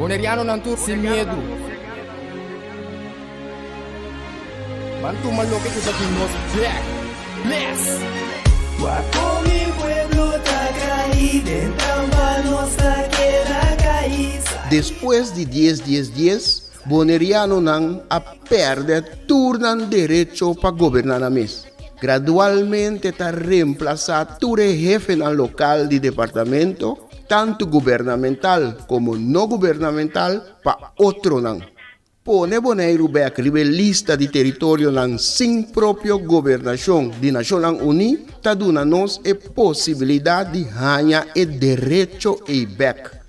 Bonerianonan tur sin miedu. Ban tuma loke ku ta di nos bek. Bless! Wak kon mi pueblo ta kai den trampa nos ta keda kai. Despues di dies dies dies, Bonerianonan a pèrdè tur nan derecho pa goberná nan mes. Gradualmente ta remplasá tur e hefenan lokal di departamento, tantu gubernamental komo no gubernamental, pa otronan. Pone Boneiru bèk riba e lista di teritorionan sin propio gobernashon di Nashonnan Uní ta duna nos e posibilidat di haña e derecho ei bèk.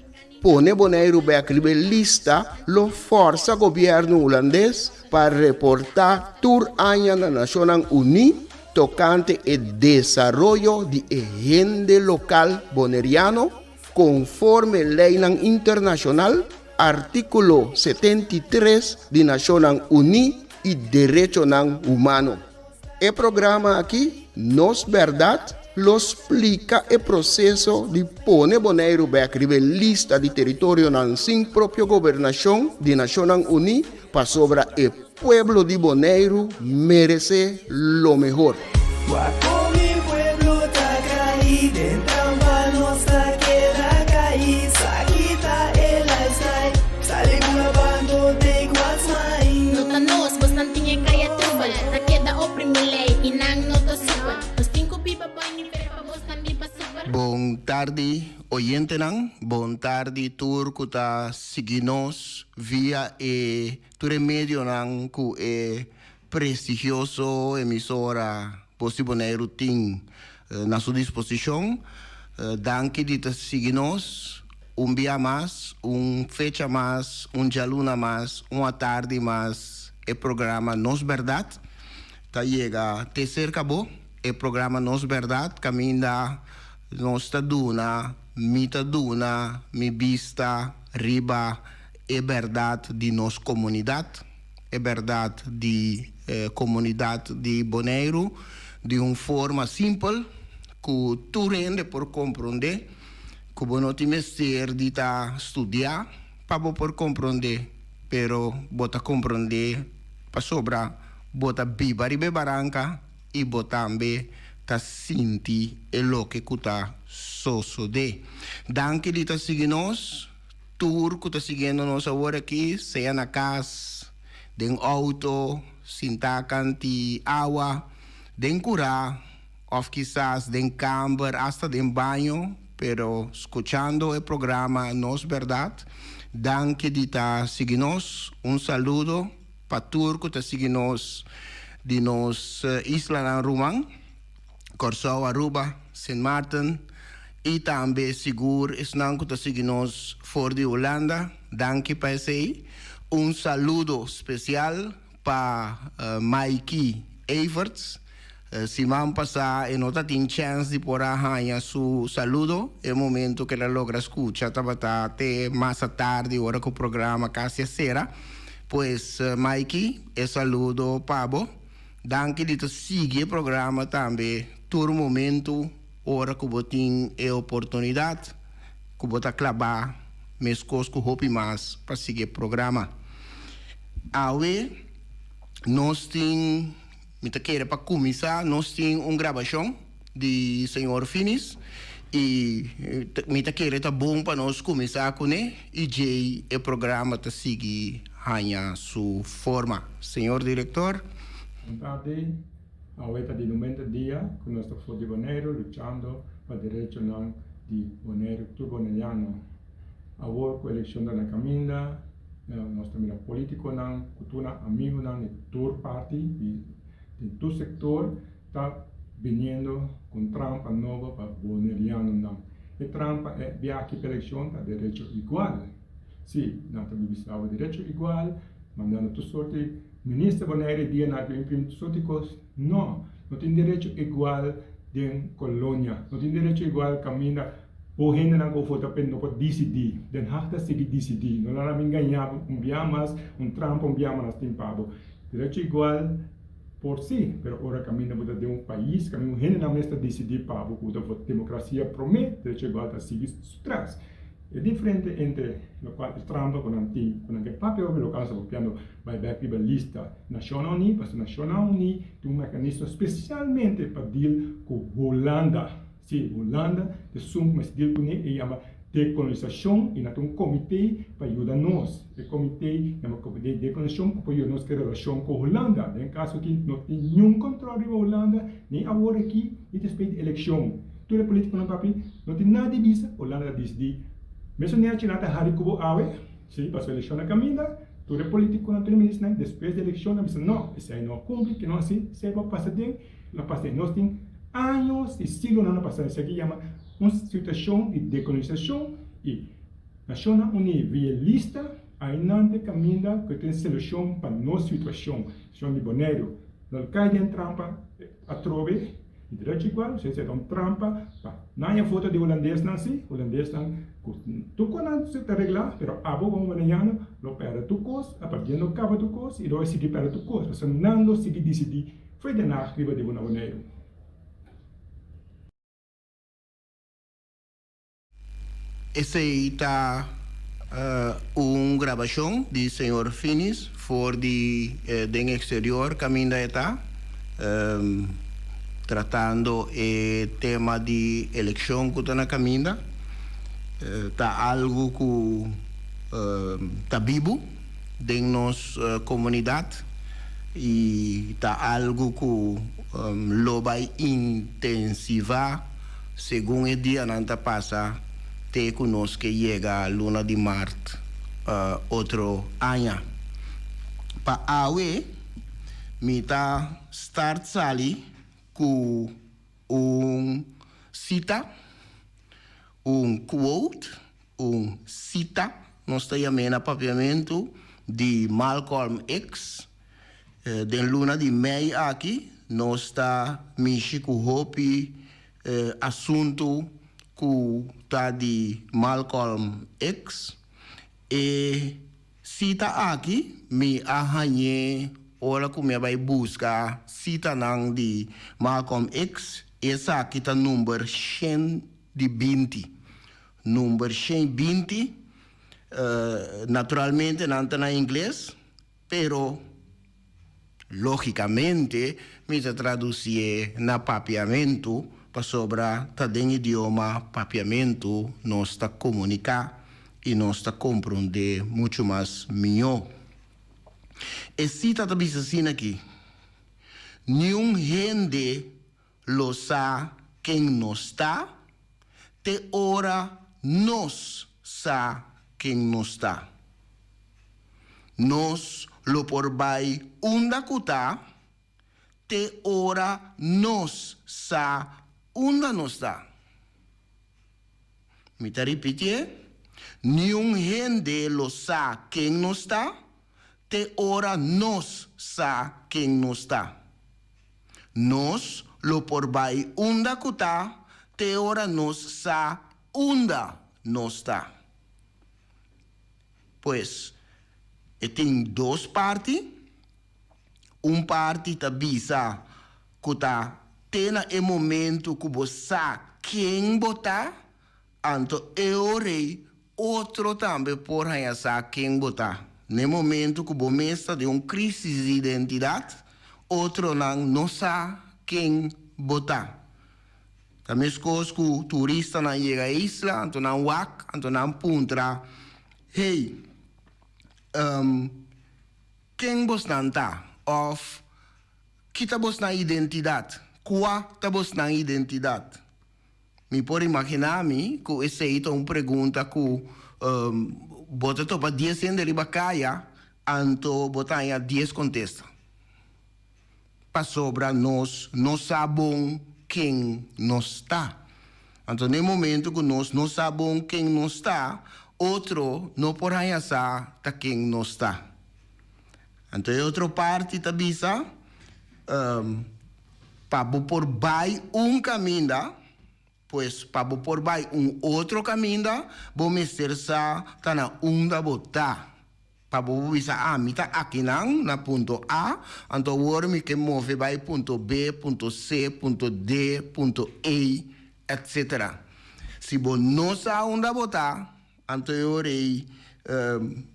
Pone Boneiru bèk riba e lista lo fòrsa gobièrnu hulandes pa reportá tur aña na Nashonnan Uní tokante e desaroyo di e hende lokal boneriano konforme leinan internashonal, artíkulo 73 di Nashonnan Uní i derechonan humano. E programa aki, Nos Bèrdat, lo splika e proseso di pone Boneiru bèk riba e lista di teritorionan sin propio gobernashon di Nashonnan Uní pasobra e pueblo di Boneiru meresé lo mehor. Wak kon mi pueblo ta kai den trampa nos ta keda kai sa kita e lifestyle sali bula bando take what's mine. No ta nos, bosnan tin e kaya trubel. Ta keda oprimi lei i nan no ta supel. Nos tin ku biba bou i nivel pa bosnan biba super. Bon tardi oyentenan, bon tardi tur ku ta sigui nos via e tur e medionan ku e prestigioso emisora Bos di Boneiru tin na su disposishon. Danki di ta sigui nos un bia mas, un fecha mas, un djaluna mas, un atardi mas e programa Nos Bèrdat ta yega te serka bo. E programa Nos Bèrdat kaminda nos ta duna, mi ta duna mi bista riba e bèrdat di nos komunidat. E bèrdat di komunidat di Boneiru di un forma simpel ku tur hende por komprondé, ku bo no tin mester di ta studiá pa bo por komprondé, pero bo ta komprondé pasobra bo ta biba riba e baranka i bo tambe ta sinti e loke ku ta sosodé. Danki di ta sigui nos. Tur ku ta siguiendo nos awor aki, sea na kas, den outo, sintá kant'i awa, den kurá, òf kisas den kamber, asta den baño, pero skuchando e programa Nos Bèrdat. Danki di ta sigui nos. Un saludo pa tur ku ta sigui nos di nos islanan ruman. Kòrsou, Aruba, Sint Maarten i tambe sigur esnan ku ta sigui nos for di Hulanda, danki pa esei. Un saludo spesial pa Maiki Everts, siman pasá e no ta tin chèns di por a haña su saludo, e momento ku el a logra skucha tabata te mas atardi ora ku programa kasi a sera. Pues Maiki, e saludo pa bo. Danki di ta sigui e programa tambe tur momento ora ku bo tin e oportunidat ku bo ta klabá meskos ku hopi mas pa sigui e programa. Awe nos tin, mi ta kere pa kuminsá nos tin un grabashon di señor Finis i mi ta kere ta bon pa nos kuminsá kuné i djei e programa ta sigui haña su forma. Señor Director. Bon tardi. Awe ta di noventa dia ku nos ta for di Boneiru luchando pa derechonan di Boneiru tur boneriano. Awor ku elekshon ta na kaminda nos ta mira politikonan ku tur nan amigunan di tur parti di tur sektor Ta biniendo cu un trampa nobo pa Bonerianonan. E trampa e biaha pa eleccion ta derecho igual. Si, nan ta bibi awe derecho igual, mandando tur sorti minister Bonaire dia nan ta imprimi tur sorti cos. No, no tin derecho igual den colonia, no tin derecho igual caminda bo hendenan cu vota p'e no por dicidi. Den Haag ta sigui dicidi. No laga mi gaña bo un bia mas, un trampa un bia mas tin pa bo. Derecho igual. Por si, pero ora kaminda bo ta den un pais kaminda un hendenan mes ta disidí pa bo ku ta vota demokrasia promé, derecho igual ta sigui su tras. E diferente entre lokual e trampa ku nan tin ku nan ke papia hopi lokal sa papiando bai bek riba lista Nashonnan Uní pasobra Nashonnan Uní tin un mekanismo spesialmente pa deal ku Hulanda. Si, Hulanda ta esun ku mester deal kuné e yama dekolonisashon i nan tin un komité pa yuda nos. E komité yama komité di dekolonisashon ku por yuda nos ku e relashon ku Hulanda. Den e kaso aki no tin niun kòntròl riba Hulanda ni awor aki ni despues di elekshon. Tur e politikonan papi no tin nada di bisa, Hulanda ta disidí. Mesun nechi nan ta hari ku bo awe, si, pasobra elekshon na kaminda, tur e politikonan, tur e ministernan despues di elekshon nan bisa no, esei no a kumpli, ke no hasi, esei bo a pasa den, lo a pasa den. Nos tin años i siglonan a pasa esaki yama un situashon di dekolonisashon i Nashonnan Uní via lista ainan te kaminda ku tin solushon pa nos situashon, situashon di Boneiru. No kai den trampa atrobe. Di derecho igual, si esei ta un trampa pa nan e voto di hulandesnan si, hulandesnan ku tur kos nan ta regla, pero abo komo boneiano lo pèrdè tur kos, a partir lo kaba tur kos i lo sigui pèrdè tur kos, pasobra nan lo sigui disidí fo'i Den Haag riba di bo na Boneiru. Esei ta un grabashon di señor Finis for di den exterior kaminda e ta tratando e tema di elekshon ku ta na kaminda. Ta algu ku ta bibu den nos komunidat i ta algu ku lo bai intensivá. Segun e dianan ta pasa te ku nos ke yega luna di mart otro aña. Pa awe mi ta start sali ku un sita, un quote, un sita nos ta yam'é na papiamentu, di Malcolm X. Den luna di mei aki nos ta mishi ku hopi asuntu ku ta di Malcolm X. E sita aki mi a hañ'é ora ku mi a bai buska sitanan di Malcolm X. Esaki ta number 120. Number 120, naturalmente nan ta na ingles. Pero, lógicamente, mi ta traducié na papiamentu, pasobra ta den idioma papiamentu nos ta comunicá i nos ta comprendé muchu mas mihó. E cita ta bisa asina aki, Niun hende lo sa ken nos ta te ora nos sa ken nos ta. Nos lo por bai unda ku ta te ora nos sa unda nos ta. Mi ta ripitié, niun hende lo sa ken nos ta te ora nos sa ken nos ta. Nos lo por bai unda ku ta te ora nos sa unda nos ta. Pues, e tin dos parti. Un parti ta bisa ku ta te na e momentu ku bo sa ken bo ta, anto e ora ei otro tambe por haña sa ken bo ta. Na e momentu ku bo mes ta den un krísis di identidat, otronan no sa ken bo ta. Ta meskos ku turistanan yega e isla, anto nan wak, anto nan puntra, Hey, ken bosnan ta? Òf, Ki ta bosnan identidat? Kua ta bosnan identidat? Mi por imaginá mi ku esei ta un pregunta ku bo ta topa dies hende riba kaya, anto bo ta haña dies kontesta. Pasobra nos no sa bon ken nos ta. Anto na e momento ku nos no sa bon ken nos ta, otro no por haña sa ta ken nos ta. Anto e otro parti ta bisa, Pa bo por bai un kaminda, pues pa bo por bai un otro kaminda, bo mester sa ta na unda bo ta. Pa bo por bisa, ah, mi ta akinan na punto A, anto awor mi ke move bai punto B, punto C, punto D, punto E, etcetera. Si bo no sa unda bo ta, Anto e ora ei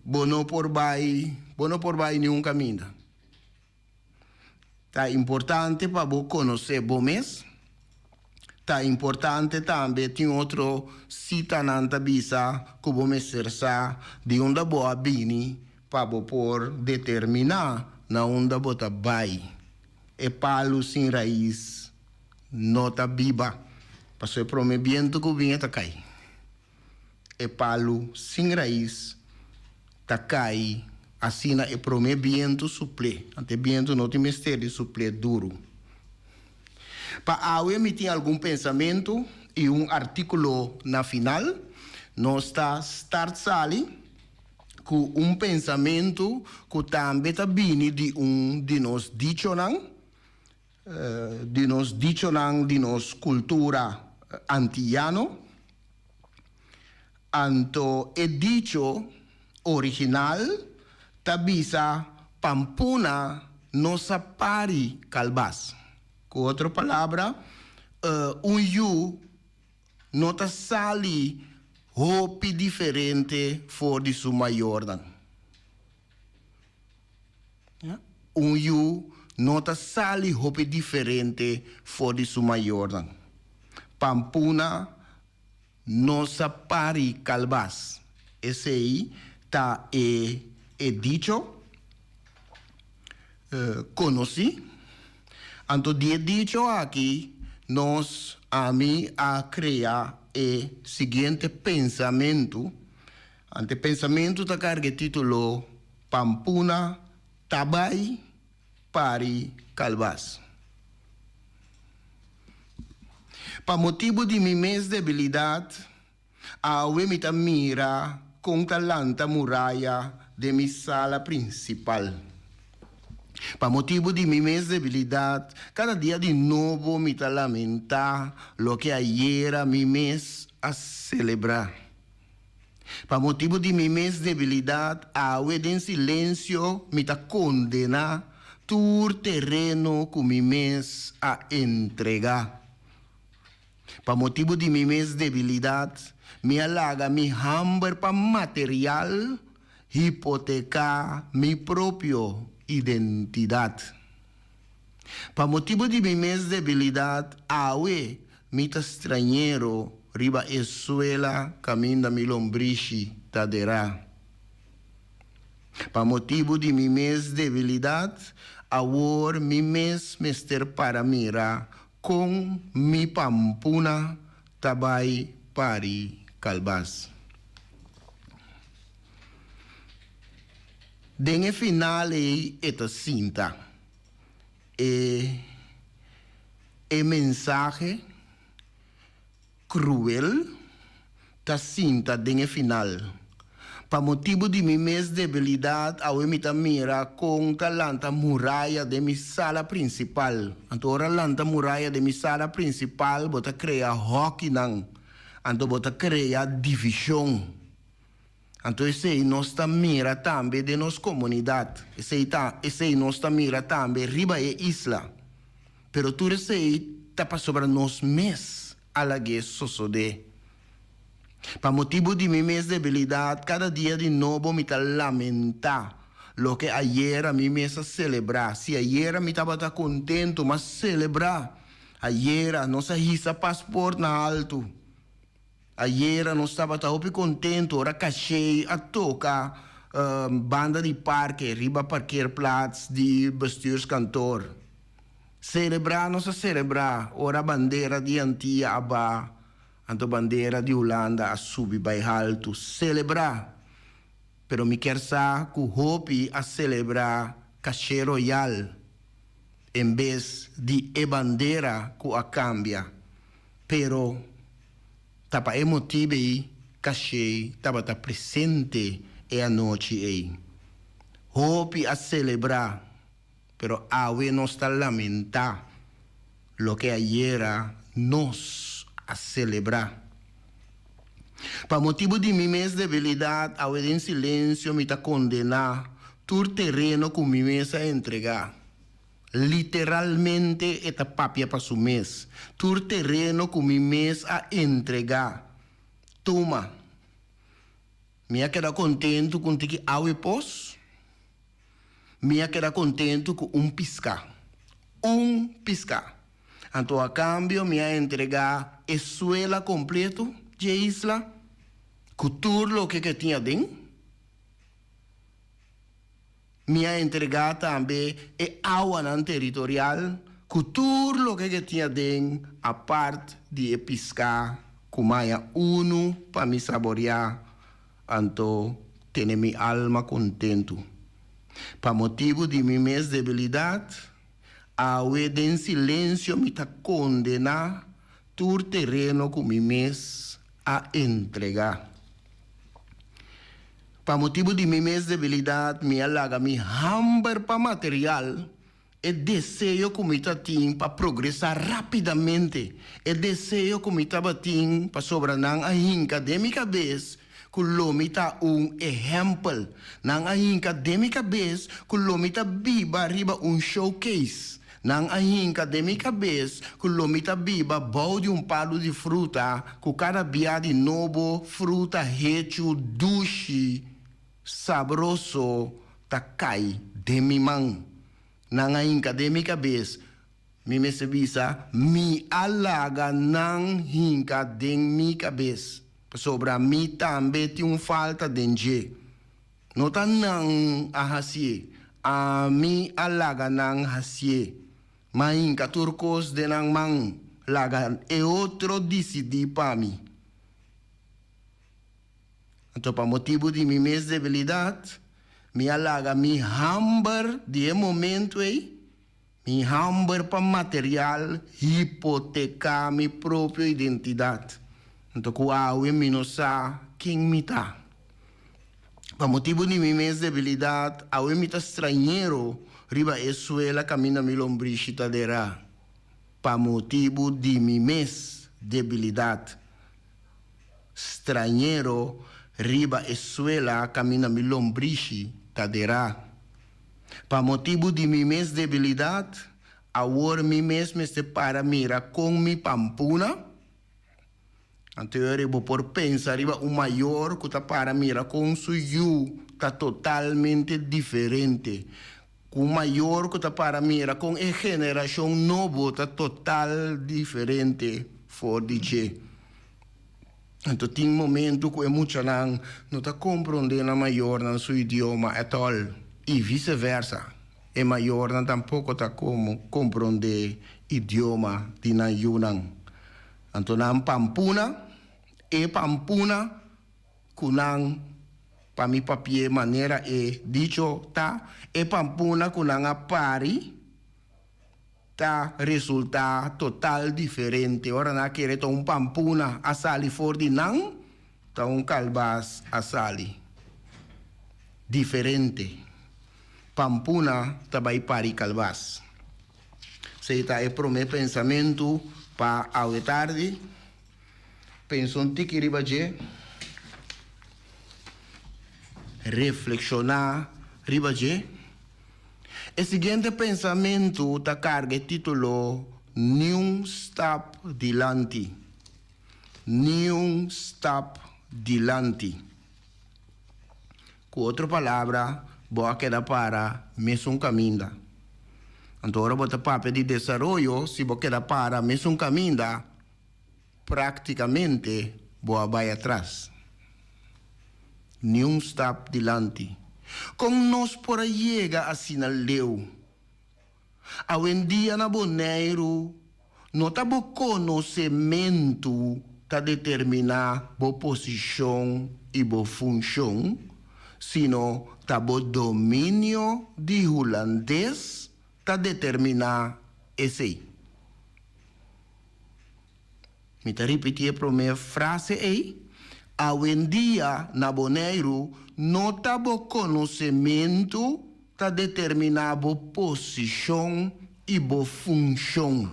bo no por bai, bo no por bai niun kaminda. Ta importante pa bo konosé bo mes. Ta importante tambe tin otro sitanan ta bisa ku bo mester sa di unda bo a bini pa bo por determiná na unda bo ta bai. E palu sin rais no ta biba, pasobra e promé bientu ku bin e ta kai. E palu sin rais ta kai asina e promé bientu supl'é. Anto e bientu no tin mester di supl'é duru. Pa awe mi tin algun pensamentu i un artíkulo na final. Nos ta start sali ku un pensamentu ku tambe ta bini di un di nos dichonan, di nos dichonan di nos kultura antiyano. Anto e dicho original ta bisa pampuna no sa pari kalbas. Ku otro palabra, un yu no ta sali hopi diferente for di su mayornan. Un yu no ta sali hopi diferente for di su mayornan. Pampuna no sa pari kalbas. Esei ta e e dicho konosí. Anto di e dicho aki nos, ami, a krea e siguiente pensamentu. Anto e pensamentu ta karga e título Pampuna ta bai pari kalbas. Pa motibu di mi mes debilidat, awe mi ta mira kon ta lanta muraya den mi sala prinsipal. Pa motibu di mi mes debilidat, kada dia di nobo mi ta lamentá loke ayera mi mes a selebrá. Pa motibu di mi mes debilidat, awe den silensio mi ta kondená tur tereno ku mi mes a entregá. Pa motibu di mi mes debilidat, mi a laga mi hamber pa material hipoteká mi propio identidat. Pa motibu di mi mes debilidat, awe mi ta strañero riba e suela kaminda mi lombrishi ta derá. Pa motibu di mi mes debilidat, awor mi mes mester para mira kon mi pampuna ta bai pari kalbas. Den e final ei e ta sinta. E e mensahe kruel ta sinta den e final. Pa motibu di mi mes debilidat awe mi ta mira kon ta lanta muraya den mi sala prinsipal. Anto ora lanta muraya den mi sala prinsipal bo ta krea hòkinan, anto bo ta krea divishon. Anto esei nos ta mira tambe den nos komunidat, esei ta esei nos ta mira tambe riba e isla. Pero tur esei ta pasobra nos mes a lag'é sosodé. Pa motibu di mi mes debilidat, kada dia di nobo mi ta lamentá loke ayera mi mes a selebrá. Si ayera mi tabata kontentu, m'a selebrá. Ayera nos a hisa pasport na altu. Ayera nos tabata hopi contento ora Caché a toca banda di parke riba parkeerplaats di bestuurskantoor. Celebra nos a celebra ora bandera di Antia a ba anto bandera di Hulanda a subi bai haltu. Celebra! Pero mi kier sa cu hopi a celebra Caché Royal en bes di e bandera cu a cambia. Pero ta pa e motibu ei Kashey tabata presente e anochi ei. Hopi a selebrá, pero awe nos ta lamentá loke ayera nos a selebrá. Pa motibu di mi mes debilidat, awe den silensio mi ta kondená tur tereno ku mi mes a entregá. Literalmente e ta papia pa su mes. Tur tereno ku mi mes a entregá. Tuma. Mi a keda kontentu ku un tiki awa i pos. Mi a keda kontentu ku un piská. Un piská. Anto a kambio mi a entregá e suela kompleto dje isla ku tur loke ke tin aden. Mi a entregá tambe e awanan teritorial ku tur loke ke tin aden apart di e piská ku maya unu pa mi saboriá anto tene mi alma kontentu. Pa motibu di mi mes debilidat, awe den silensio mi ta kondená tur tereno ku mi mes a entregá. Pa motibu di mi mes debilidat mi a laga mi hamber pa material, e deseo ku mi ta tin pa progresá rápidamente, e deseo ku mi tabatin pasobra nan a hinka den mi kabes ku lo mi ta un ehèmpel, nan a hinka den mi kabes ku lo mi ta biba riba un showcase, Nan a hinka den mi kabes ku lo mi ta biba bou di un palu di fruta ku kada bia di nobo fruta hechu dushi, sabroso ta kai den mi man. Nan a hinka den mi kabes, mi mester bisa, mi a laga nan hinka den mi kabes, pasobra mi tambe tin un falta den dje. No ta nan a hasié, ami a laga nan hasié. M'a hinka tur kos den nan man, laga e otro disidí pa mi. Anto pa motibu di mi mes debilidat, mi a laga mi hamber di e momentu ei, mi hamber pa material hipoteká mi propio identidat. Anto ku awe mi no sa ken mi ta. Pa motibu di mi mes debilidat, awe mi ta strañero riba e suela kaminda mi lombrishi ta derá. Pa motibu di mi mes debilidat, strañero riba e suela kaminda mi lombrishi ta derá. Pa motibu di mi mes debilidat, awor mi mes mester para mira kon mi pampuna. Anto ora bo por pensa riba un mayor ku ta para mira kon su yu ta totalmente diferente, ku un mayor ku ta para mira kon e generashon nobo ta total diferente for di dje. Anto tin momento ku e muchanan no ta komprondé nan mayornan su idioma at all i viseversa, e mayornan tampoko ta komprondé idioma di nan yunan. Anto nan pampuna, e pampuna ku nan, pa mi papi'é manera e dicho ta, e pampuna ku nan a pari, ta resultá total diferente. Ora nan a kere ta un pampuna a sali for di nan, ta un kalbas a sali. Diferente. Pampuna ta bai pari kalbas. Esei ta e promé pensamentu pa awe tardi. Pensa un tiki riba dje. Reflekshoná riba dje. E siguiente pensamentu ta karga e título Niun Stap Dilanti. Niun Stap Dilanti. Ku otro palabra, bo a keda para mesun kaminda. Anto ora bo ta papia di desaroyo, si bo keda para mesun kaminda, Práktikamente bo a bai atras. Niun stap dilanti. Kon nos por a yega asina leu? Awendia na Boneiru no ta bo konosementu ta determiná bo posishon i bo funshon, sino ta bo dominio di hulandes ta determiná esei. Mi ta ripití e promé frase ei, Awendia na Boneiru no ta bo konosementu ta determiná bo posishon i bo funshon,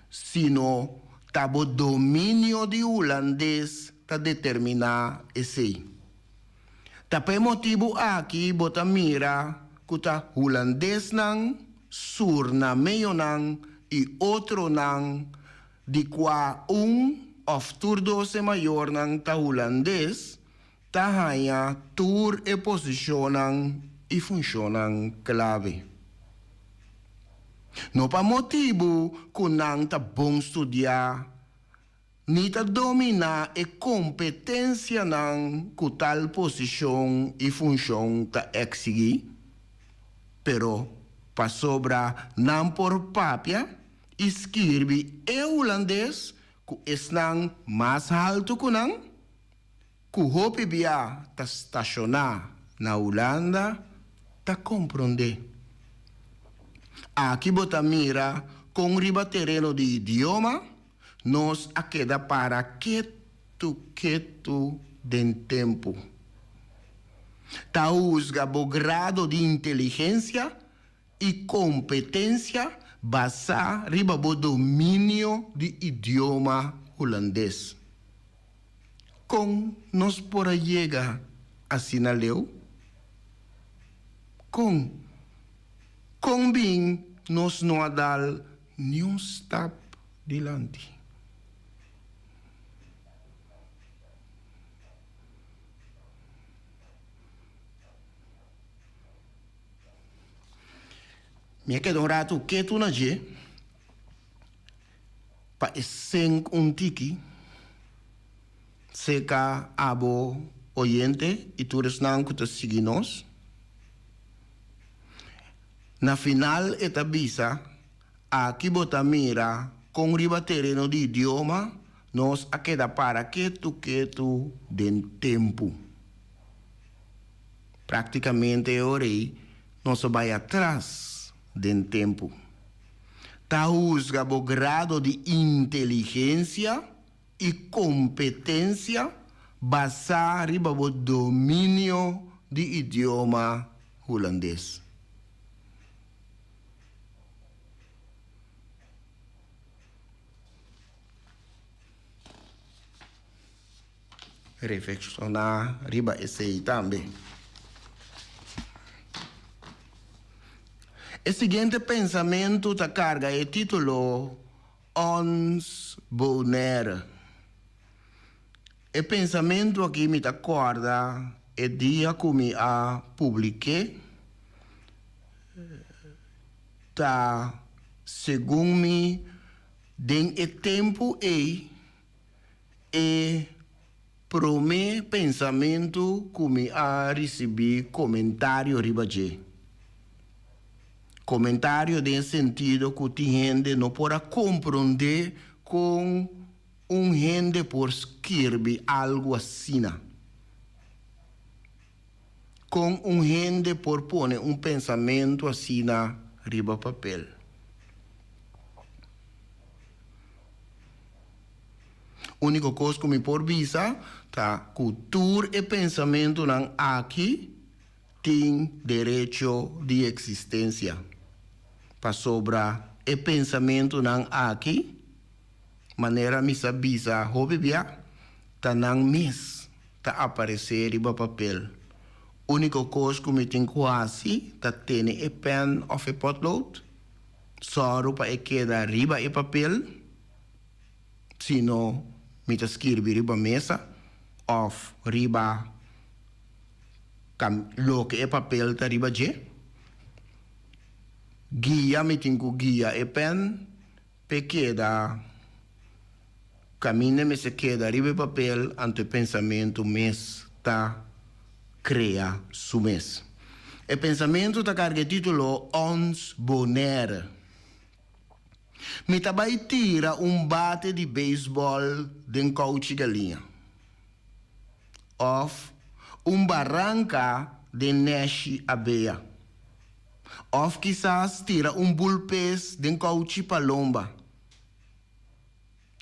sino ta bo dominio di hulandes ta determiná esei. Ta pa e motibu aki bo ta mira ku ta hulandesnan, surnameonan i otronan di kua un òf tur dos e mayornan ta hulandes, ta haña tur e posishonnan i funshonnan klave. No pa motibu ku nan ta bon studiá ni ta dominá e kompetensianan ku tal posishon i funshon ta eksigí, pero pasobra nan por papia i skirbi e hulandes ku esnan mas haltu ku nan, ku hopi bia ta stashoná na Hulanda, ta komprondé. Aki bo ta mira kon riba tereno di idioma nos a keda para ketu ketu den tempu. Ta husga bo grado di inteligensia i kompetensia basá riba bo dominio di idioma hulandes. Kon nos por a yega asina leu? Kon? Kon bin nos no a dal niun stap dilanti? Mi a keda un ratu ketu na dje pa e sink un tiki seka abo oyente i tur esnan ku ta sigui nos. Na final e ta bisa, Aki bo ta mira kon riba tereno di idioma nos a keda para ketu ketu den tempu. Práktikamente e ora ei nos a bai atras den tempu. Ta husga bo grado di inteligensia i kompetensia basá riba bo dominio di idioma hulandes. Reflekshoná riba esei tambe. E siguiente pensamentu ta karga e título Ons Bonaire. E pensamentu aki mi ta kòrda e dia ku mi a publik'é, ta segun mi den e tempu ei E promé pensamentu ku mi a risibí komentario riba dje. Komentario den sentido ku tin hende no por a komprondé kon un hende por skirbi algu asina. Kon un hende por pone un pensamentu asina riba papel? Úniko kos ku mi por bisa ta ku tur e pensamentunan aki tin derecho di eksistensia, pasobra e pensamentunan aki, manera mi sa bisa hopi bia, ta nan mes ta aparesé riba papel. Úniko kos ku mi tin ku hasi ta tene e pèn òf e pòtlood, sòru pa e keda riba e papel, sino mi ta skirbi riba mesa òf riba loke e papel ta riba dje. Guia mi tin ku guia e pèn p'e keda kaminda mester keda riba e papel anto e pensamentu mes ta krea su mes. E pensamentu ta karga e titulo Ons Bonaire. Mi ta bai tira un bate di beisbòl den kouchi galiña òf un baranka den nèshi abea. Òf kisas tira un bulpes den kouchi palomba.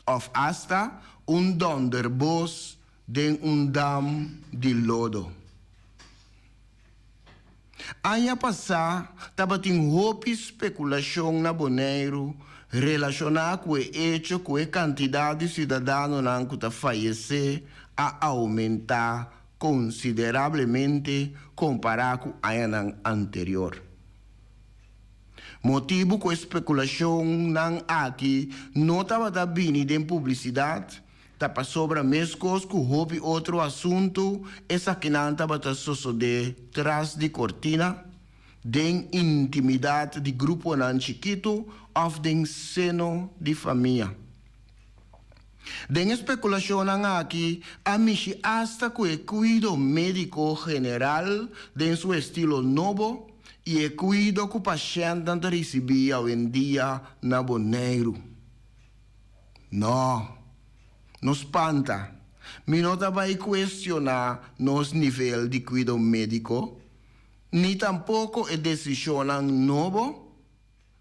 Òf asta un dònderbos den un dam di lodo. Aña pasá tabatin hopi spekulashon na Boneiru relashoná ku e echo ku e kantidat di siudadanonan ku ta fayesé a oumentá konsiderablemente kompará ku añanan anterior. Motibu ku e spekulashonnan aki no tabata bini den publisidat. Ta pasobra meskos ku hopi otro asuntu, esakinan tabata sosodé tras di kortina, den intimidat di gruponan chikitu òf den seno di famia. Den e spekulashonnan aki a mishi asta ku e kuido médiko general den su estilo nobo i e kuido ku pashèntnan ta risibí awendia na Boneiru. No, no spanta. Mi no ta bai kuestioná nos nivel di kuido médiko, ni tampoko e desishonnan nobo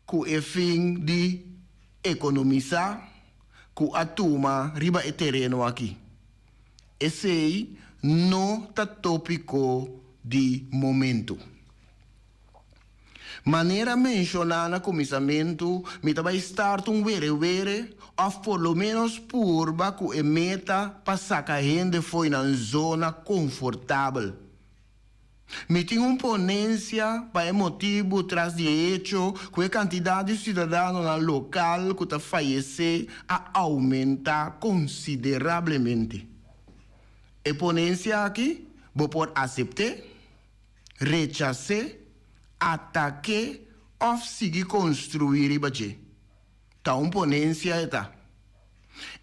ku e fin di ekonomisá ku a tuma riba e tereno aki. Esei no ta tópiko di momentu. Manera menshoná na kuminsamentu, mi ta bai start un werewere òf por lo ménos purba ku e meta pa saka hende fo'i nan zona konfortabel. Mi tin un ponensia pa e motibu tras di e echo ku e kantidat di siudadanonan lokal ku ta fayesé a oumentá konsiderablemente. E ponensia aki bo por asept'é, rechas'é, atak'é òf sigui konstruí riba dje. Ta un ponensia e ta.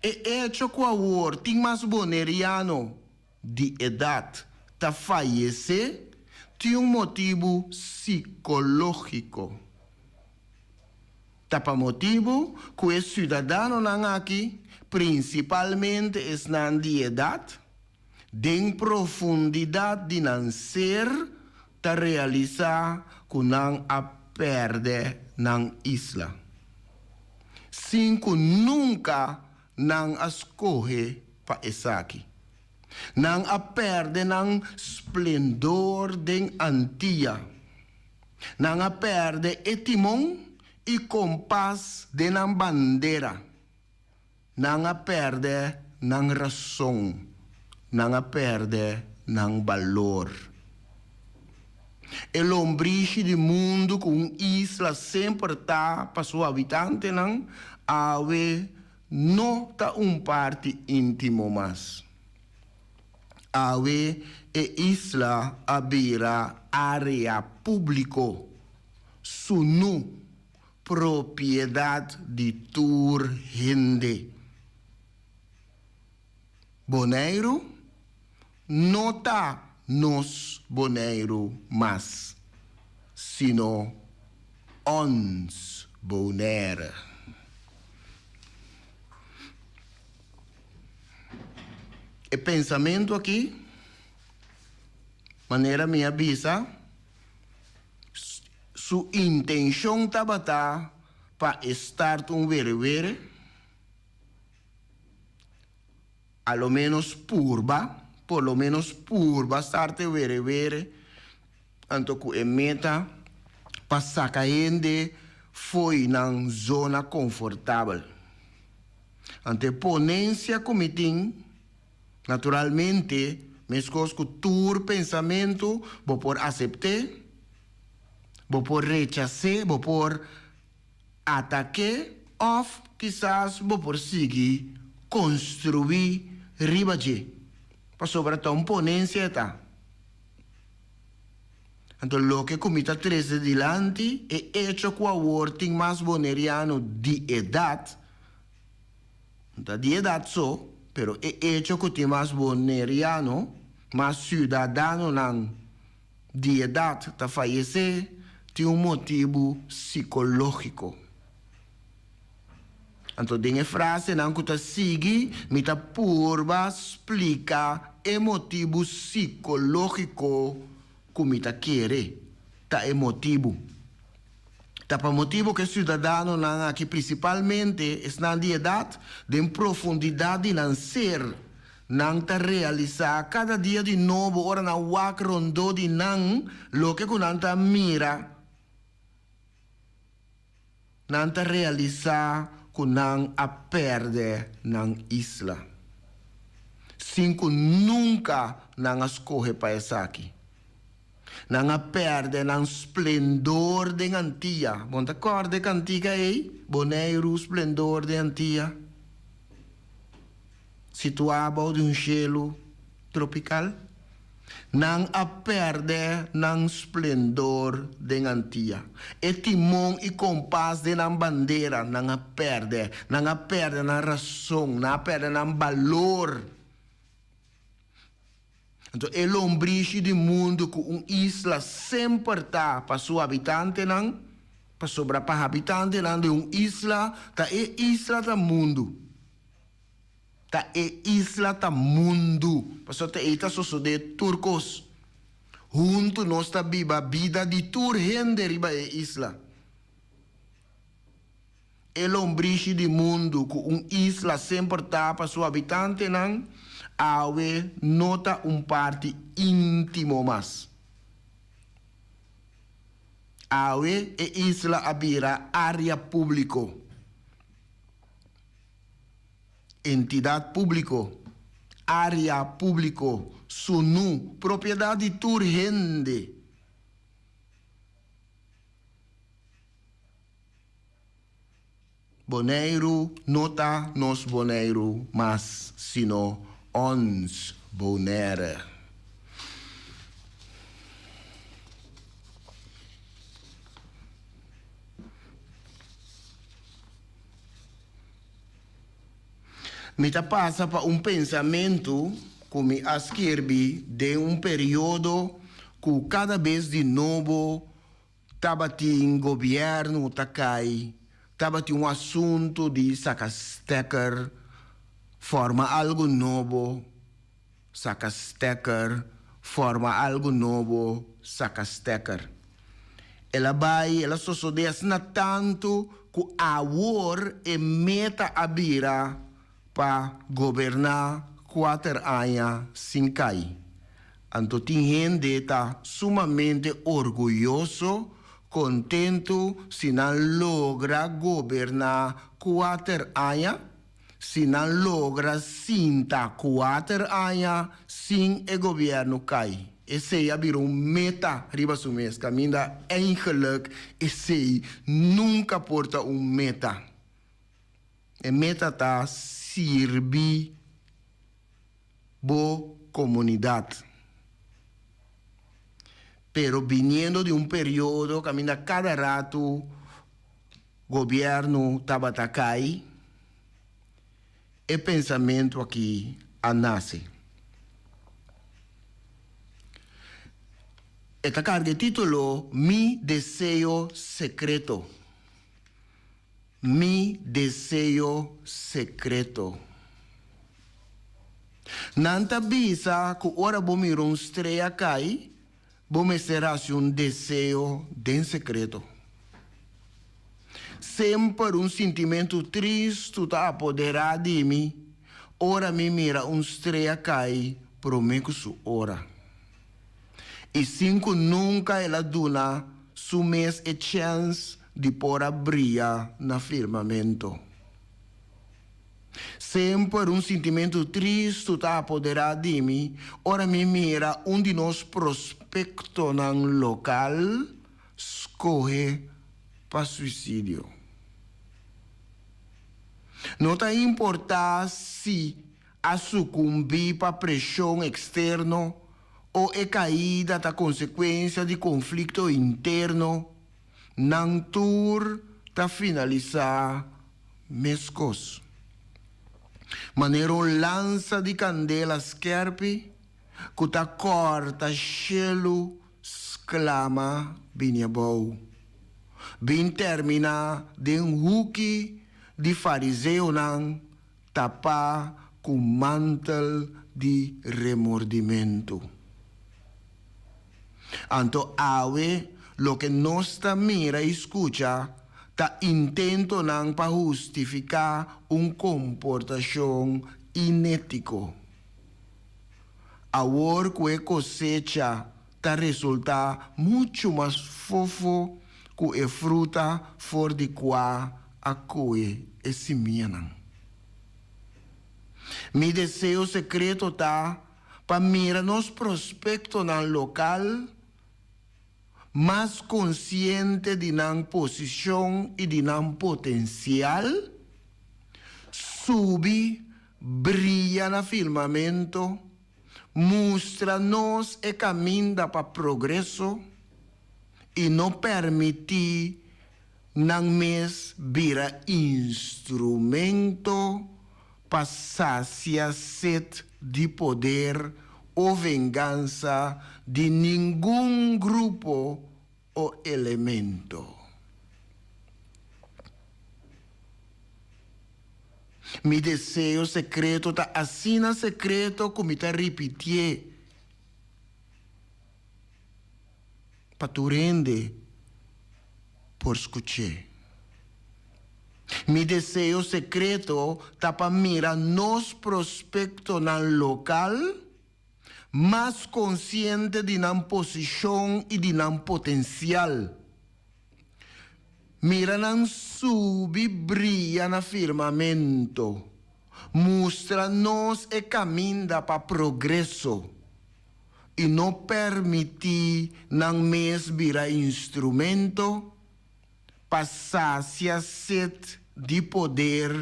E echo ku awor tin mas boneriano di edat ta fayesé tin un motibu sikológiko. Ta pa motibu ku e siudadanonan aki, prinsipalmente esnan di edat, den profundidat di nan ser ta realisá ku nan a pèrdè nan isla, sin ku nunka nan a skohe pa esaki. Nan a pèrdè nan splendor den Antia. Nan a pèrdè e timon i kompas den nan bandera. Nan a pèrdè nan rason. Nan a pèrdè nan balor. E lombrishi di mundu ku un isla semper ta pa su habitantenan, awe no ta un parti íntimo mas. Awe e isla a bira área públiko, sunú, propiedat di tur hende. Boneiru no ta nos Boneiru mas, sino ons Bonaire. E pensamentu aki, manera mi a bisa, su intenshon tabata pa e start un werewere, A lo ménos purba, por lo ménos purba start e were were, anto ku e meta pa saka hende fo'i nan zona konfortabel. Anto e ponensia ku mi tin, naturalmente, meskos ku tur pensamentu, bo por asept'é, bo por rechas'é, bo por Atak'é òf kisas bo por sigui konstruí riba dje, pasobra ta un ponensia e ta. Anto loke ku mi ta trese dilanti, e echo ku awor tin mas boneriano di edat, no ta di edat so, pero e echo ku tin mas boneriano, mas siudadanonan di edat ta fayesé tin un motibu sikológiko. Anto den e frasenan ku ta sigui mi ta purba splika e motibu sikológiko ku mi ta kere ta e motibu. Ta pa motibu ku e siudadanonan aki, prinsipalmente esnan di edat, den profundidat di nan ser, Nan ta realisá kada dia di nobo ora nan wak rondó di nan loke ku nan ta mira. Nan ta realisá ku nan a pèrdè nan isla, sin ku nunka nan a skohe pa esaki. Nan a pèrdè nan splendor den Antia. Bo no ta kòrda e kantika ei, Boneiru, splendor den Antia? Situá bou di un shelu tropikal, nan a pèrdè nan splendor den Antia. E timon i kompas den nan bandera nan a pèrdè. Nan a pèrdè nan rason, nan a pèrdè nan balor. Anto e lombrishi di mundu ku un isla semper ta pa su habitantenan, pasobra pa habitantenan di un isla ta e isla ta mundu. Ta e isla ta mundu, pasobra ta ei ta sosodé tur kos. Huntu nos ta biba bida di tur hende riba e isla. E lombrishi di mundu ku un isla semper ta pa su habitantenan, awe no ta un parti íntimo mas. Awe e isla a bira área públiko. Entidat públiko, área públiko, sunú, propiedat di tur hende. Boneiru no ta nos Boneiru mas sino ons Bonaire. Mi ta pasa pa un pensamentu ku mi a skirbi den un periodo ku kada bes di nobo tabatin gobièrnu ta kai, tabatin un asuntu di saka stekker, forma algu nobo, saka stekker, forma algu nobo, saka stekker. El a bai, el a sosodé asina tantu ku awor e meta a bira pa goberná kuater aña sin kai. Anto tin hende ta sumamente orguyoso, kontentu si nan logra goberná kuater aña, si nan logra sinta kuater aña sin e gobièrnu kai. Esei a bira un meta riba su mes, kaminda eigenlijk esei nunka por ta un meta. E meta ta sirbi bo komunidat. Pero biniendo di un periodo kaminda kada ratu Gobierno tabata cay, e pensamento aki a nace. E ta carga e titulo Mi deseo secreto. Mi deseo secreto. Nan ta bisa cu ora bo mira un strea cay, Bo mester hasi un deseo den sekreto. Semper un sintimentu tristu ta apoderá di mi ora mi mira un strea kai promé ku su ora. I sin ku nunka el a duna su mes e chèns di por a bria na firmamento. Semper un sintimentu tristu ta apoderá di mi ora mi mira un di nos prospektonan lokal skohe pa suisidio. No ta importá si a sukumbí pa preshon eksterno o e kaida ta konsekuensia di konflikto interno, nan tur ta finalisá Meskos. Manera un lansa di kandela skèrpi ku ta kòrta shelu sklama bini abou, bin terminá den huki di fariseonan tapá ku mantel di remordimentu. Anto awe loke nos ta mira i skucha ta intentonan pa hustifiká un komportashon inétiko. Awor ku e kosecha ta resultá muchu mas fofo ku e fruta for di kua a kohe e simianan. Mi deseo sekreto ta pa mira nos prospektonan lokal mas konsiente di nan posishon i di nan potensial, subi. bria na firmamento, mustra nos e kaminda pa progreso i no permití nan mes bira instrumento pa sasia set di poder o vengansa di ningun grupo o elemento. Mi deseo sekreto ta asina sekreto ku mi ta ripitié pa tur hende por skuch'é. Mi deseo sekreto ta pa mira nos prospektonan lokal mas konsiente di nan posishon i di nan potensial. Mira nan subi bria na firmamento, mustra nos e kaminda pa progreso i no permití nan mes bira instrumento pa sasia set di poder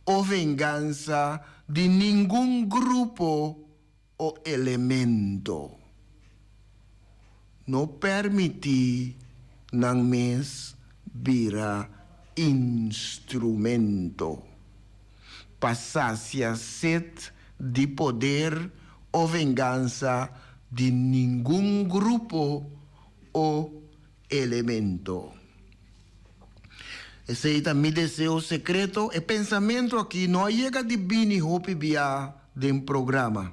o vengansa di ningun grupo o elemento. No permití nan mes bira instrumento pa sasia set di poder o vengansa di ningun grupo o elemento. Esei ta mi deseo sekreto. E pensamentu aki no a yega di bini hopi bia den programa.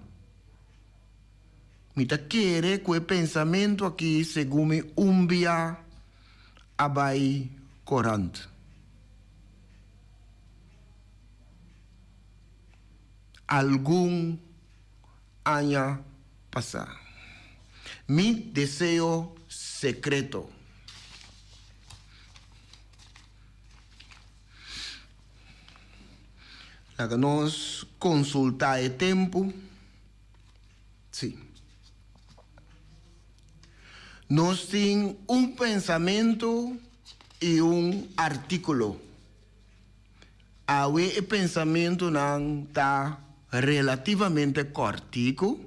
Mi ta kere ku e pensamentu aki segun mi un bia a bai korant. Algun aña pasá. Mi deseo sekreto. Laga nos konsultá e tempu. Sí. Nos tin un pensamentu i un artíkulo. Awe e pensamentunan ta relativamente kòrtiku,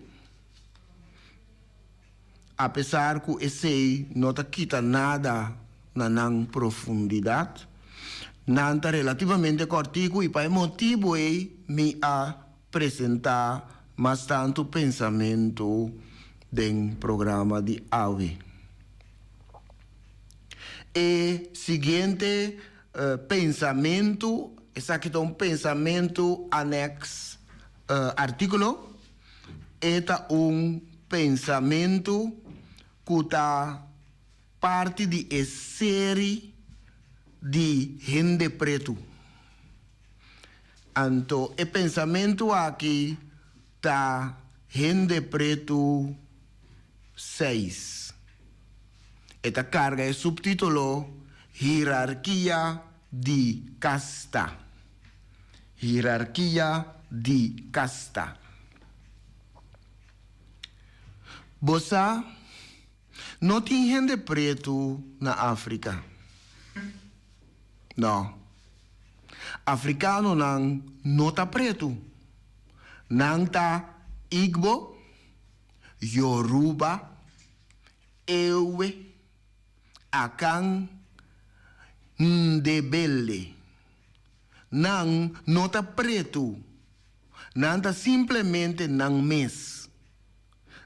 apesar ku esei no ta kita nada na nan profundidat. Nan ta relativamente kòrtiku i pa e motibu ei mi a presentá mas tantu pensamentu den programa di awe. E siguiente Pensamentu, esaki ta un pensamentu anèks artíkulo. E ta un pensamentu ku ta parti di e seri di Hende Pretu. Anto e pensamentu aki ta Hende Pretu seis. E ta karga e suptítulo Hierarkia di kasta. Hierarkia di kasta. Bo sa, no tin hende pretu na Afrika. No. Afrikanonan no ta pretu. Nan ta Igbo, Yoruba, Ewe, Akan, Ndebele. Nan no ta pretu, nan ta simplemente nan mes.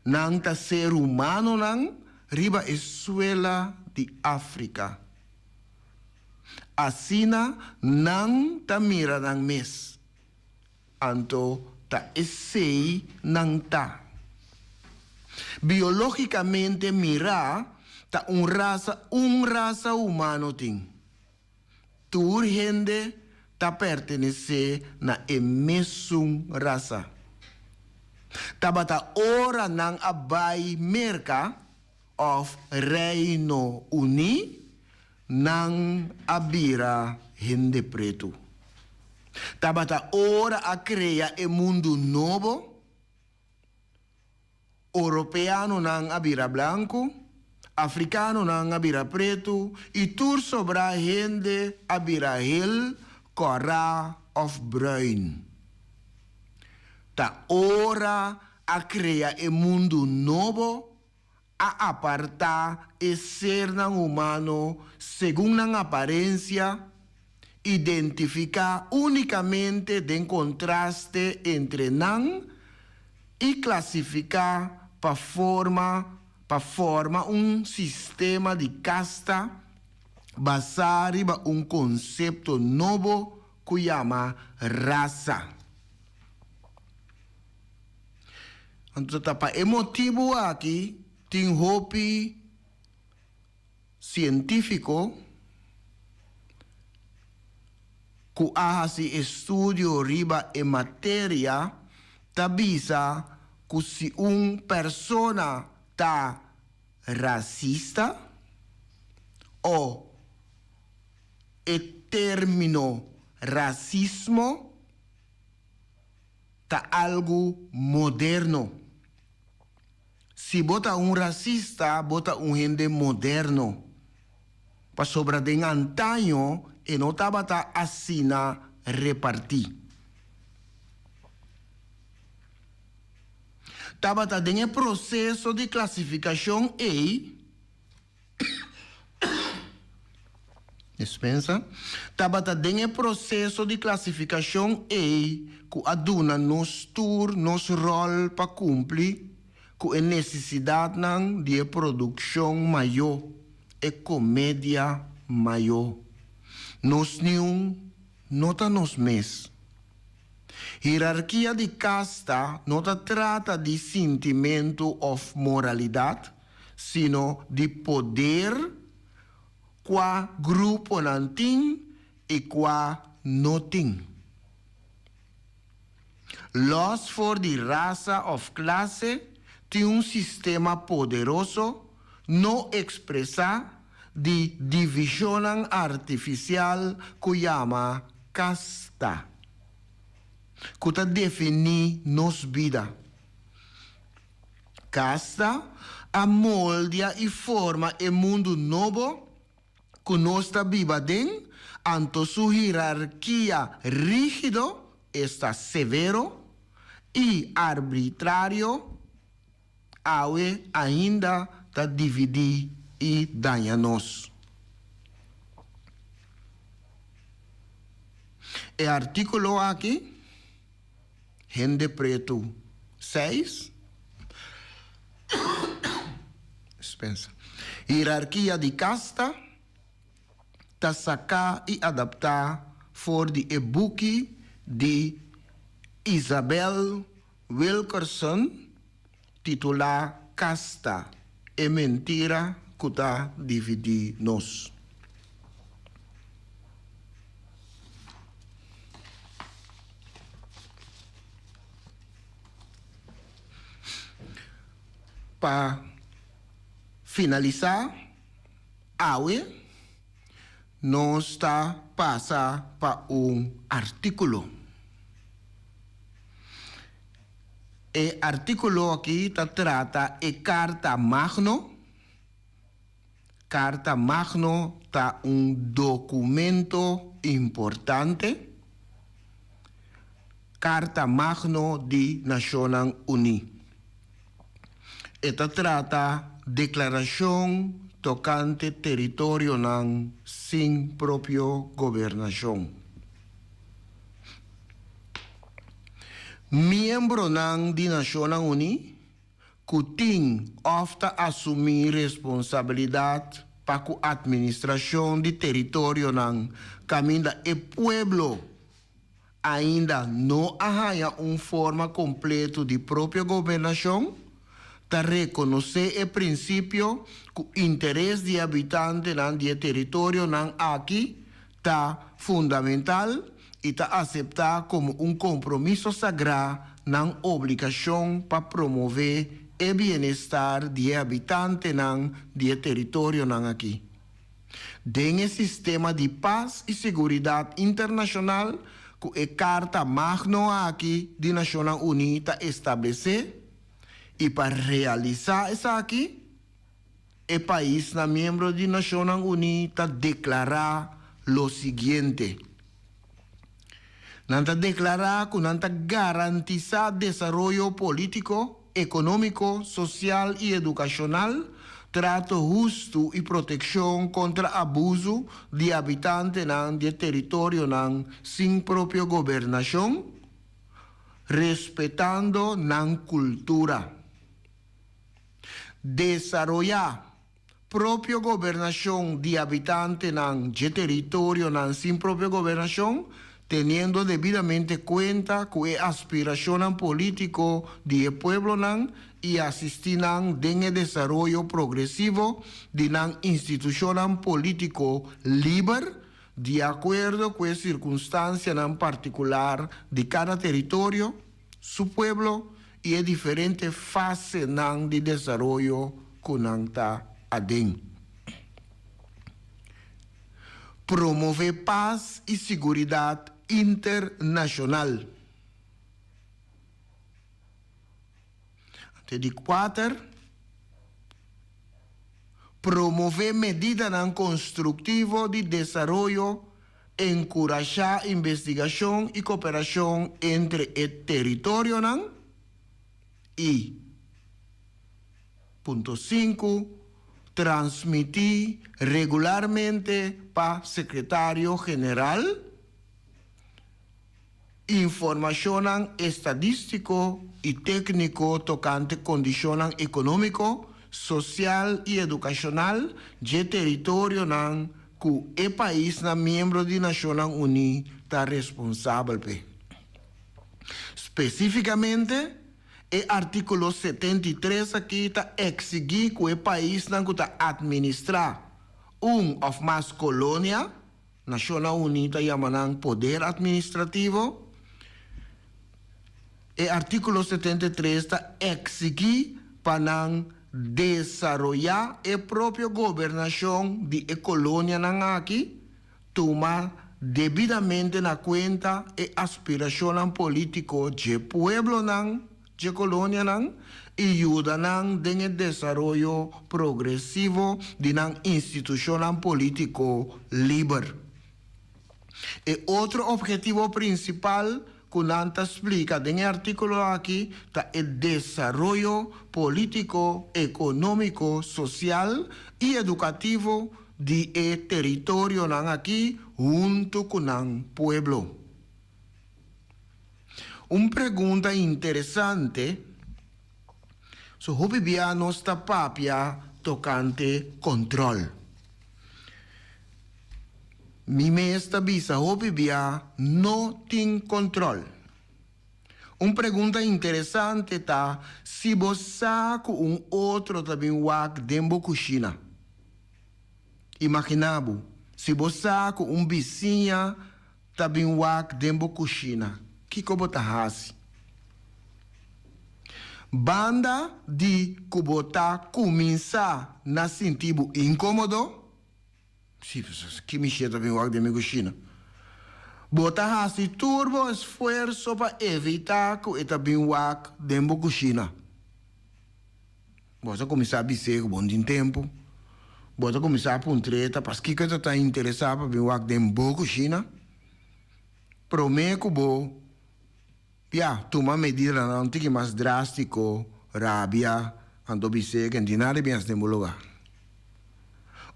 Nan ta ser humanonan riba e suela di Afrika. Asina nan ta mira nan mes. Anto ta esei nan ta. Biológicamente mirá ta un rasa un rasa humano tin. Tur hende ta pertenesé na e mesun rasa. Tabata ora nan a bai Merka òf Reino Uní Nan a bira hende pretu. Tabata ora a krea e mundu nobo, Oropeanonan a bira blanku, Afrikanonan a bira pretu i tur sobrá hende a bira hel, kòrá òf bruin. Ta ora a krea e mundu nobo, a apartá e sernan humano segun nan aparensia, identifiká únikamente den kontraste entre nan i klasifiká pa forma pa forma un sistema di kasta basá riba un konsepto nobo ku yama rasa. Anto ta pa e motibu aki tin hopi sientífiko ku a hasi estudio riba e materia ta bisa ku si un persona ta rasista o e término rasismo ta algu moderno. Si bo ta un rasista bo ta un hende moderno, pasobra den antaño e no tabata asina repartí. Tabata den e proseso di klasifikashon ei, Despensa. Tabata den e proseso di klasifikashon ei ku a duna nos tur nos ròl pa kumpli ku e nesesidatnan di e produkshon mayó, e komedia mayó. Nos niun no ta nos mes. Hierarkia di kasta no ta trata di sintimentu òf moralidat, sino di poder kua gruponan tin i kua no tin. Lòs for di rasa òf klase, tin un sistema poderoso, no ekspresá, di divishonnan artifisial ku yama kasta, ku ta definí nos bida. Kasta a moldia i forma e mundu nobo ku nos ta biba aden, anto su hierarkia rígido, esta severo, i arbitrario awe ainda ta dividí i daña nos. E artíkulo aki. Hende pretu seis. Dispensa. Hierarkia di kasta ta saká i adaptá for di e buki di Isabel Wilkerson titulá Kasta, e mentira ku ta dividí nos. Pa finalisá, awe nos ta pasa pa un artíkulo. E artíkulo aki ta trata e Karta Magno. Karta Magno ta un dokumento importante. Karta Magno di Nashonnan Uní. E ta trata deklarashon tokante teritorionan sin propio gobernashon. Miembronan di Nashonnan Uní ku tin òf ta asumí responsabilidat pa ku atministrashon di teritorionan kaminda e pueblo ainda no a haña un forma kompleto di propio gobernashon, ta rekonosé e prinsipio ku interes di e habitantenan di e teritorionan aki ta fundamental i ta aseptá komo un kompromiso sagrá nan obligashon pa promové e bienestar di e habitantenan di e teritorionan akí. Den e sistema di pas i seguridat internashonal ku e Karta Magno aki di Nashonnan Uní ta establesé, i pa realisá esaki, E paisnan miembro di Nashonnan Uní ta deklará lo siguiente. Nan ta deklará ku nan ta garantisá desaroyo polítiko, ekonómiko, sosial i edukashonal, trato hustu i protekshon kontra abusu di habitantenan di e teritorionan sin propio gobernashon, respetando nan kultura. Desaroyá propio gobernashon di habitantenan dje teritorionan sin propio gobernashon, teniendo debidamente kuenta ku e aspirashonnan polítiko di e pueblonan i asistí nan den e desaroyo progresivo di nan institushonnan polítiko liber, di akuerdo ku e sirkunstansianan partikular di kada teritorio, su pueblo i e diferente fasenan di desaroyo ku nan ta aden. Promové pas i siguridat internashonal. Ante di kuater, promové medidanan konstruktivo di desaroyo Enkurashá investigashon i koperashon entre e teritorionan, i. Punto sinku, Transmití regularmente pa Sekretario General informashonnan estadístiko i tékniko tokante kondishonnan ekonómiko, sosial i edukashonal dje teritorionan ku e paisnan miembro di Nashonnan Uní ta responsabel p'e. Spesífikamente, e artíkulo 73 akí ta eksigí ku e paisnan ku ta atministrá un òf mas kolonia, Nashonnan Uní ta yama nan poder atministrativo, e artíkulo 73 ta eksigí pa nan desaroyá e propio gobernashon di e kolonianan aki, tuma debidamente na kuenta e aspirashonnan polítiko dje pueblonan dje kolonianan i yuda nan den e desaroyo progresivo di nan institushonnan polítiko liber. E otro ophetivo prinsipal ku nan ta splika den e artíkulo aki ta e desaroyo polítiko, ekonómiko, sosial i edukativo di e teritorionan aki huntu ku nan pueblo. Un pregunta interesante, So hopi bia nos ta papia tokante kontròl. Mi mes ta bisa hopi bia no tin kontròl. Un pregunta interesante ta si bo sa ku un otro ta bin wak den bo kushina. Imaginá bo, si bo sa ku un bisiña ta bin wak den bo kushina, kiko bo ta hasi? Banda di ku bo ta kuminsá na sinti bo inkómodo, si, ki mishé ta bin wak den mi kushina? Bo ta hasi tur bo esfuerso pa evitá ku e ta bin wak den bo kushina. Bo ta kuminsá bis'é ku bo no tin tempu. Bo ta kuminsá puntr'é ta paskiko e ta tan interesá pa bin wak den bo kushina. Promé ku bo, ya, tuma medidanan un tiki mas drástiko, rabia, anto bis'é ku e no tin nada di bin hasi den bo lugá.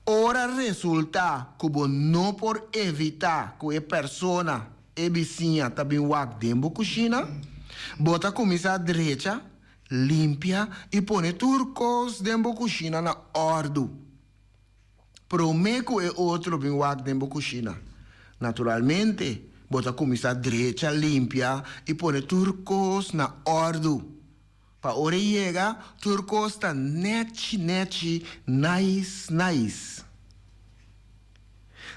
Ora resultá ku bo no por evitá ku e persona, e bisiña, ta bin wak den bo kushina, bo ta kuminsá drecha Limpia i pone tur kos den bo kushina na òrdu promé ku e otro bin wak den bo kushina. Naturalmente, bo ta kuminsá drecha, limpia i pone tur kos na òrdu. Pa ora e yega, tur kos ta nèchi nèchi, nais nais.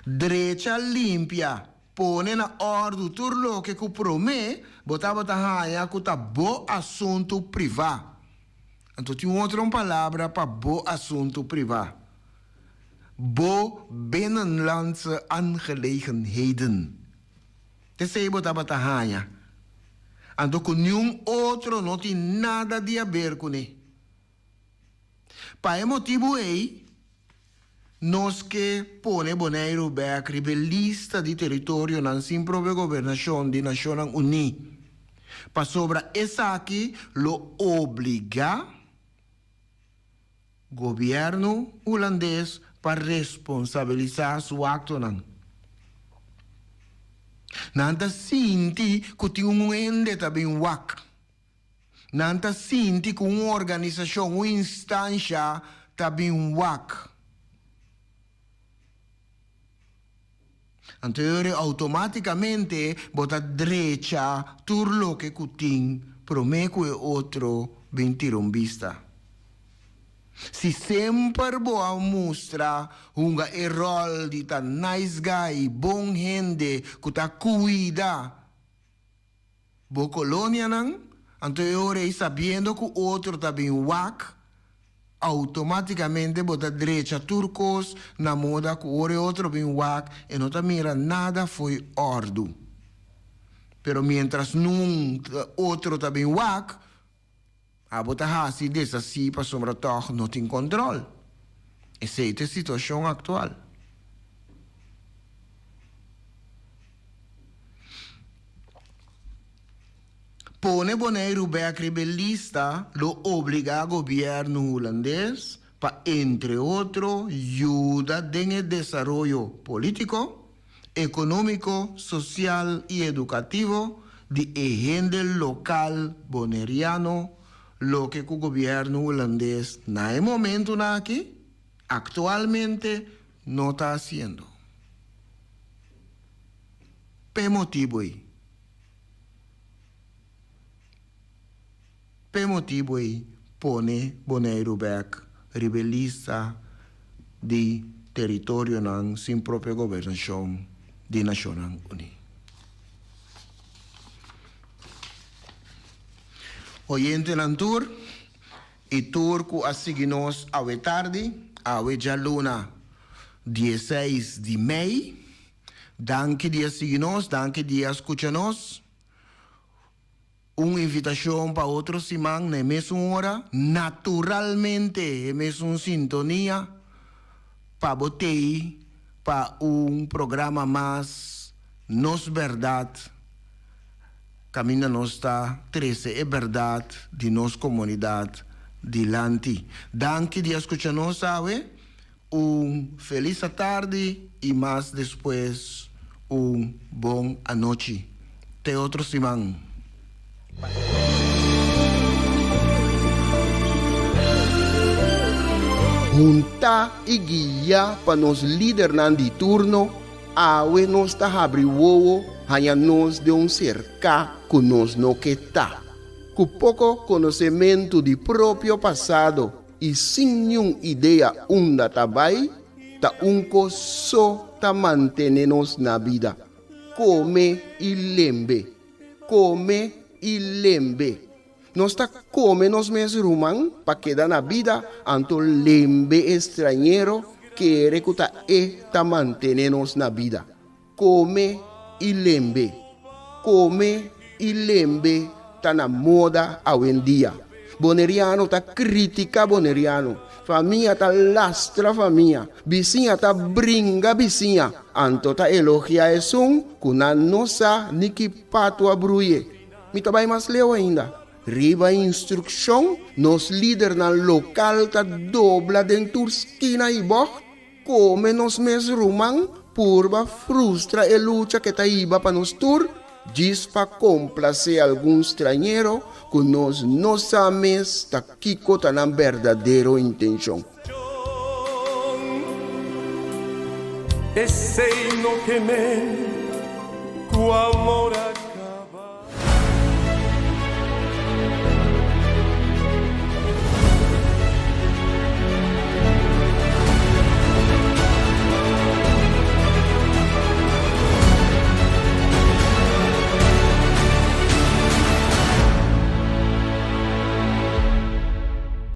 Drecha, limpia Pone na òrdu tur loke ku promé bo tabata haña ku ta bo asuntu privá. Anto tin un otro un palabra pa bo asuntu privá, bo binnenlandse aangelegenheden. T'esei bo tabata haña. Anto ku niun otro no tin nada di haber kuné. Pa e motibu ei. Nos ke pone Boneiru bèk riba e lista di teritorionan sin propio gobernashon di Nashonnan Uní, pasobra esaki lo obligá gobièrnu hulandes pa responsabilisá su aktonan. Nan ta sinti ku tin un hende ta bin wak. Nan ta sinti ku un organisashon, un instansha ta bin wak. Anto e ora outomátikamente bo ta drecha tur loke ku tin promé ku e otro bin tira un bista. Si semper bo a mustra hunga e ròl di ta nice guy, bon hende ku ta kuida Bo kolonianan, anto e ora ei sabiendo ku otro ta bin wak, outomátikamente bo ta drecha tur kos na moda ku ora e otro bin wak e no ta mira nada fo'i òrdu. Pero miéntras nun otro ta bin wak, abo ta hasi desasí pasobra tòg no tin kòntròl. Esei ta e situashon aktual. Pone Boneiru bek riba e lista lo obligá gobièrnu hulandes pa entre otro yuda den e desaroyo polítiko, ekonómiko, sosial i edukativo di e hende lokal boneriano, loke ku gobièrnu hulandes na e momentunan aki aktualmente no ta hasiendo. P'e motibu ei. P'e motibu ei pone Boneiru bèk riba e lista di teritorionan sin propio gobernashon di Nashonnan Uní. Oyentenan tur i tur ku a sigui nos awe tardi, awe djaluna dieseis di mei, Danki di a sigui nos, danki di a skucha nos. Un invitashon pa otro siman na e mesun ora, naturalmente e mesun sintonia, pa bo tei pa un programa mas Nos Bèrdat, kaminda nos ta trese e bèrdat di nos komunidat dilanti. Danki di a skucha nos awe. Un felis atardi y mas despues un bon anochi. Te otro siman. Huntá y guiá pa nos lidernan di turno, awe nos ta habri wowo haña nos den un serká ku nos no ke ta. Ku poko konosementu di propio pasado i sin niun idea unda ta bai, ta un kos so ta mantene nos na bida, kome i lembe, kome i lembe. Nos ta kome nos mes ruman pa keda na bida, anto lembe e strañero kere ku ta e ta mantene nos na bida. Kome i lembe. Kome i lembe ta na moda awendia. Boneriano ta kritika boneriano. Famia ta lastra famia. Bisiña ta bringa bisiña. Anto ta elogia esun ku nan no sa ni ki patu a bruye. Mi ta bai mas leu ainda. Riba instrukshon, nos lidernan lokal ta dobla den tur skina i bògt. Kome nos mes ruman purba frustra e lucha ke ta hiba pa nos tur, djis pa komplasé algun strañero ku nos no sa mes ta kiko ta nan berdadero intenshon. Esei no ke men ku amor a.